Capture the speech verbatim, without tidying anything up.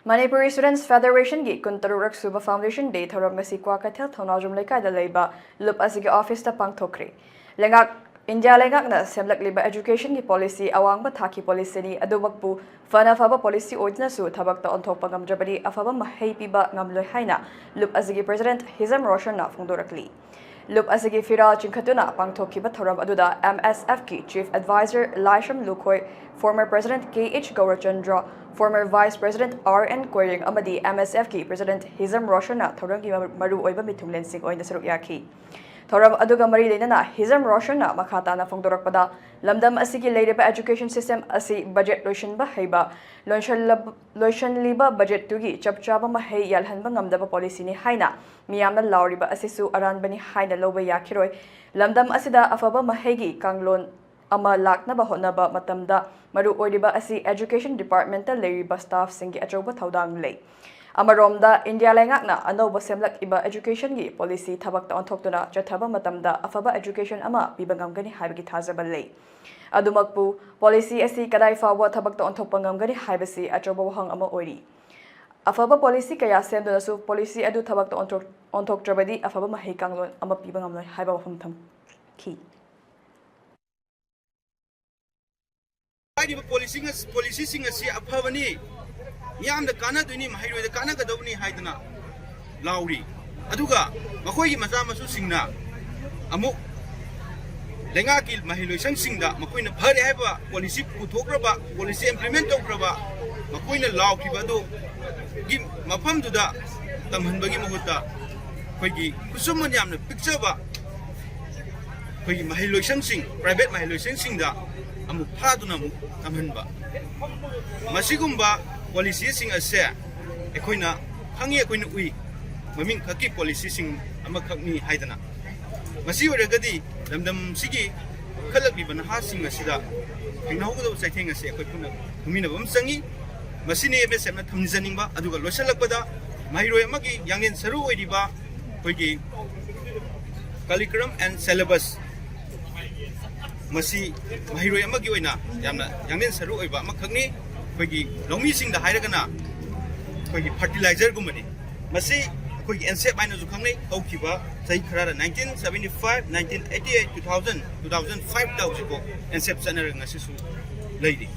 Manipuri Students Federationꯒꯤ ꯀꯨꯟꯇꯔꯨꯛ ꯁꯨꯕ Foundation Day ꯊꯧꯔꯝ ꯉꯁꯤ ꯀ꯭ꯋꯥꯀꯩꯊꯦꯜ ꯊꯧꯅꯥꯎꯖꯝ ꯂꯩꯀꯥꯏꯗ ꯂꯩꯕ ꯂꯨꯞ ꯑꯁꯤꯒꯤ officeꯇ ꯄꯥꯡꯊꯣꯛꯈ꯭ꯔꯦ꯫ ꯂꯩꯉꯥꯛ, ꯏꯟꯗꯤꯌꯥ ꯂꯩꯉꯥꯛꯅ ꯁꯦꯝꯂꯛꯂꯤꯕ educationꯒꯤ policy ꯑꯋꯥꯡꯕ ꯊꯥꯛꯀꯤ policyꯅꯤ, ꯑꯗꯨꯃꯛꯄꯨ ꯐꯅ ꯐꯕ policy ꯑꯣꯏꯗꯨꯅꯁꯨ ꯊꯕꯛꯇ ꯑꯣꯟꯊꯣꯛꯄ ꯉꯝꯗ꯭ꯔꯕꯗꯤ ꯑꯐꯕ ꯃꯍꯩ ꯄꯤꯕ ꯉꯝꯂꯣꯏ ꯍꯥꯏꯅ ꯂꯨꯞ ꯑꯁꯤꯒꯤ president ꯍꯤꯖꯝ ꯔꯣꯁꯟꯅ ꯐꯣꯡꯗꯣꯔꯛꯂꯤ꯫ ꯂꯨꯞ ꯑꯁꯤꯒꯤ ꯐꯤꯔꯥꯜ ꯆꯤꯡꯈꯠꯇꯨꯅ ꯄꯥꯡꯊꯣꯛꯈꯤꯕ ꯊꯧꯔꯝ ꯑꯗꯨꯗ MSFꯀꯤ Chief Advisor ꯂꯥꯏꯁ꯭ꯔꯝ Lukhoi, former president KH ꯒꯧꯔꯆꯟꯗ꯭ꯔ, former vice president R N Koireng ꯑꯃꯗꯤ MSFꯀꯤ president ꯍꯤꯖꯝ ꯔꯣꯁꯟꯅ ꯊꯧꯔꯝꯒꯤ ꯃꯔꯨꯑꯣꯏꯕ ꯃꯤꯊꯨꯡꯂꯦꯟꯁꯤꯡ ꯑꯣꯏꯅ ꯁꯔꯨꯛ ꯌꯥꯈꯤ꯫ ꯊꯧꯔꯝ ꯑꯗꯨꯒ ꯃꯔꯤ ꯂꯩꯅꯅ ꯍꯤꯖꯝ ꯔꯣꯁꯟꯅ ꯃꯈꯥ ꯇꯥꯅ ꯐꯣꯡꯗꯣꯔꯛꯄꯗ, ꯂꯝꯗꯝ ꯑꯁꯤꯒꯤ ꯂꯩꯔꯤꯕ education system ꯑꯁꯤ budget ꯂꯣꯏꯁꯤꯟꯕ ꯍꯩꯕ, ꯂꯣꯏꯁꯜꯂꯕ-, ꯂꯣꯏꯁꯤꯜꯂꯤꯕ budgetꯇꯨꯒꯤ ꯆꯞ ꯆꯥꯕ ꯃꯍꯩ ꯌꯥꯜꯍꯟꯕ ꯉꯝꯗꯕ policyꯅꯤ ꯍꯥꯏꯅ ꯃꯤꯌꯥꯝꯅ ꯂꯥꯎꯔꯤꯕ ꯑꯁꯤꯁꯨ ꯑꯔꯥꯟꯕꯅꯤ ꯍꯥꯏꯅ ꯂꯧꯕ ꯌꯥꯈꯤꯔꯣꯏ꯫ ꯂꯝꯗꯝ ꯑꯁꯤꯗ ꯑꯐꯕ ꯃꯍꯩꯒꯤ ꯀꯥꯡꯂꯣꯟ ꯑꯃ ꯂꯥꯛꯅꯕ ꯍꯣꯠꯅꯕ ꯃꯇꯝꯗ ꯃꯔꯨ ꯑꯣꯏꯔꯤꯕ ꯑꯁꯤ education departmentꯇ ꯂꯩꯔꯤꯕ staffꯁꯤꯡꯒꯤ ꯑꯆꯧꯕ ꯊꯧꯗꯥꯡ ꯂꯩ꯫ ꯑꯃꯔꯣꯝꯗ, ꯏꯟꯗꯤꯌꯥ ꯂꯩꯉꯥꯛꯅ ꯑꯅꯧꯕ ꯁꯦꯝꯂꯛꯏꯕ educationꯒꯤ policy ꯊꯕꯛꯇ ꯑꯣꯟꯊꯣꯛꯇꯨꯅ ꯆꯠꯊꯕ ꯃꯇꯝꯗ ꯑꯐꯕ education ꯑꯃ ꯄꯤꯕ ꯉꯝꯒꯅꯤ ꯍꯥꯏꯕꯒꯤ ꯊꯥꯖꯕ ꯂꯩ꯫ ꯑꯗꯨꯃꯛꯄꯨ, policy ꯑꯁꯤ ꯀꯗꯥꯏ ꯐꯥꯎꯕ ꯊꯕꯛꯇ ꯑꯣꯟꯊꯣꯛꯄ ꯉꯝꯒꯅꯤ ꯍꯥꯏꯕꯁꯤ ꯑꯆꯧꯕ ꯋꯥꯍꯪ ꯑꯃ ꯑꯣꯏꯔꯤ꯫ ꯑꯐꯕ policy ꯀꯌꯥ ꯁꯦꯝꯗꯨꯅꯁꯨ policy ꯑꯗꯨ ꯊꯕꯛꯇ ꯑꯣꯟꯊꯣꯛ-, ꯑꯣꯟꯊꯣꯛꯇ꯭ꯔꯕꯗꯤ ꯑꯐꯕ ꯃꯍꯩ ꯀꯥꯡꯂꯣꯟ ꯑꯃ ꯄꯤꯕ ꯉꯝꯂꯣꯏ ꯍꯥꯏꯕ ꯋꯥꯐꯝ ꯊꯝꯈꯤ꯫ ꯍꯥꯏꯔꯤꯕ policy ꯑꯁ-, policyꯁꯤꯡ ꯑꯁꯤ ꯑꯐꯕꯅꯤ, ꯃꯤꯌꯥꯝꯗ ꯀꯥꯟꯅꯗꯣꯏꯅꯤ, ꯃꯍꯩꯔꯣꯏꯗ ꯀꯥꯟꯅꯒꯗꯧꯕꯅꯤ ꯍꯥꯏꯗꯅ ꯂꯥꯎꯔꯤ꯫ ꯑꯗꯨꯒ ꯃꯈꯣꯏꯒꯤ ꯃꯆꯥ ꯃꯁꯨꯁꯤꯡꯅ ꯑꯃꯨꯛ ꯂꯩꯉꯥꯛꯀꯤ ꯃꯍꯩꯂꯣꯏꯁꯪꯁꯤꯡꯗ ꯃꯈꯣꯏꯅ ꯐꯔꯦ ꯍꯥꯏꯕ policy ꯄꯨꯊꯣꯛꯈ꯭ꯔꯕ, policy implement ꯇꯧꯈ꯭ꯔꯕ, ꯃꯈꯣꯏꯅ ꯂꯥꯎꯈꯤꯕ ꯑꯗꯨꯒꯤ ꯃꯐꯝꯗꯨꯗ ꯇꯝꯍꯟꯕꯒꯤ ꯃꯍꯨꯠꯇ ꯑꯩꯈꯣꯏꯒꯤ ꯈꯨꯠꯁꯨꯃꯟ ꯌꯥꯝꯅ ꯄꯤꯛꯆꯕ ꯑꯩꯈꯣꯏꯒꯤ ꯃꯍꯩꯂꯣꯏꯁꯪꯁꯤꯡ, private ꯃꯍꯩꯂꯣꯏꯁꯪꯁꯤꯡꯗ ꯑꯃꯨꯛ ꯊꯥꯗꯨꯅ ꯑꯃꯨꯛ ꯇꯝꯍꯟꯕ꯫ ꯃꯁꯤꯒꯨꯝꯕ policyꯁꯤꯡ ꯑꯁꯦ ꯑꯩꯈꯣꯏꯅ ꯈꯪꯉꯤ, ꯑꯩꯈꯣꯏꯅ ꯎꯏ, ꯃꯃꯤꯡ ꯈꯛꯀꯤ policyꯁꯤꯡ ꯑꯃꯈꯛꯅꯤ ꯍꯥꯏꯗꯅ꯫ ꯃꯁꯤ ꯑꯣꯏꯔꯒꯗꯤ ꯂꯝꯗꯝꯁꯤꯒꯤ ꯏꯟꯈꯠꯂꯛꯂꯤꯕ ꯅꯍꯥꯁꯤꯡ ꯑꯁꯤꯗ ꯊꯦꯡꯅꯍꯧꯒꯗꯕ ꯆꯩꯊꯦꯡ ꯑꯁꯤ ꯑꯩꯈꯣꯏ ꯄꯨꯟꯅ ꯈꯪꯃꯤꯟꯅꯕ ꯑꯃ ꯆꯪꯉꯤ꯫ ꯃꯁꯤꯅꯤ MSFꯅ ꯊꯝꯖꯅꯤꯡꯕ꯫ ꯑꯗꯨꯒ ꯂꯣꯏꯁꯤꯜꯂꯛꯄꯗ, ꯃꯍꯩꯔꯣꯏ ꯑꯃꯒꯤ ꯌꯥꯡꯂꯦꯟ ꯁꯔꯨ ꯑꯣꯏꯔꯤꯕ ꯑꯩꯈꯣꯏꯒꯤ curriculum and syllabus, ꯃꯁꯤ ꯃꯍꯩꯔꯣꯏ ꯑꯃꯒꯤ ꯑꯣꯏꯅ ꯌꯥꯝꯅ ꯌꯥꯡꯂꯦꯟ ꯁꯔꯨ ꯑꯣꯏꯕ ꯑꯃꯈꯛꯅꯤ꯫ ꯑꯩꯈꯣꯏꯒꯤ ꯂꯧꯃꯤꯁꯤꯡꯗ ꯍꯥꯏꯔꯒꯅ, ꯑꯩꯈꯣꯏꯒꯤ ꯐꯔꯇꯤꯂꯥꯏꯖꯔꯒꯨꯝꯕꯅꯤ꯫ ꯃꯁꯤ ꯑꯩꯈꯣꯏꯒꯤ ꯑꯦꯟꯁꯦꯞ ꯍꯥꯏꯅꯁꯨ ꯈꯪꯅꯩ꯫ ꯍꯧꯈꯤꯕ ꯆꯍꯤ ꯈꯔꯗ nineteen seventy five, nineteen eighty eight, two thousand, two thousand five ꯇ ꯍꯧꯖꯤꯛꯐꯥꯎ ꯑꯦꯟꯁꯦꯞ ꯆꯠꯅꯔꯒ ꯉꯁꯤꯁꯨ ꯂꯩꯔꯤ꯫